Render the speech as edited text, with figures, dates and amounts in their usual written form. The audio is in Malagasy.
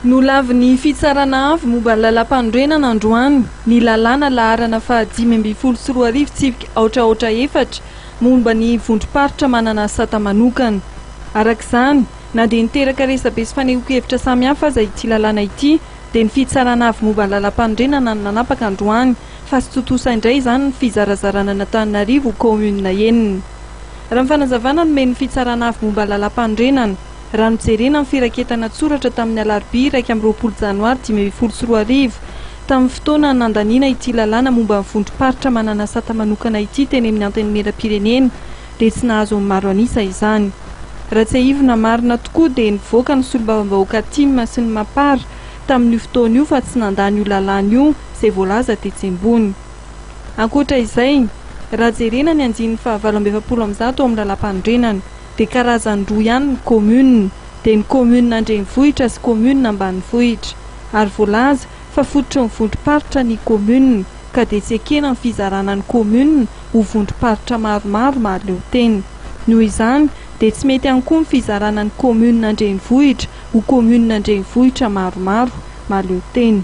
Nolavin'ny Fitsarana Avo momba ny Lalàmpanorenana androany ny lalàna laharana faha 2015 tsipika aotra aotra efatra momba ny vondrom-paritra manana sata manokana. Araka izany, na dia niteraka resabe sy fanehoan-kevitra samihafa aza ity lalàna ity dia ny Fitsarana Avo momba ny Lalàmpanorenana no nanapaka androany fa tsy tontosa indray izany ny fizarazarana an'Antananarivo ho kaominina enina. Raha ny fanazavana nomen'ny Fitsarana Avo momba ny Lalàmpanorenana, Raha nojerena ny firaketana an-tsoratra tamin'ny alarobia 21 janoary 2015, tamin'ny fotoana nandaniana ity lalàna momba ny vondrom-paritra manana sata manokana ity teny amin'ny Antenimierampirenena dia tsy nahazo ny maro an'isa izany. Raha tsiahivina marina tokoa dia nivoaka ny solombavambahoaka tim sy ny mapar tamin'io fotoana io fa tsy nandany io lalàna io izay voalaza tetsy ambony. Ankoatra izay, raha jerena ny andininy faha 148 ao amin'ny lalàmpanorenana, dia karazany roa ihany ny commune, dia ny commune andrenivohitra sy commune ambanivohitra. Ary voalaza fa fototry ny vondrom-paritra ny commune, ka dia tsy ekena ny fizarana ny commune ho vondrom-paritra maromaro mahaleo tena. Noho izany, dia tsy mety ihany koa ny fizarana ny commune andrenivohitra ho commune andrenivohitra maromaro mahaleo tena.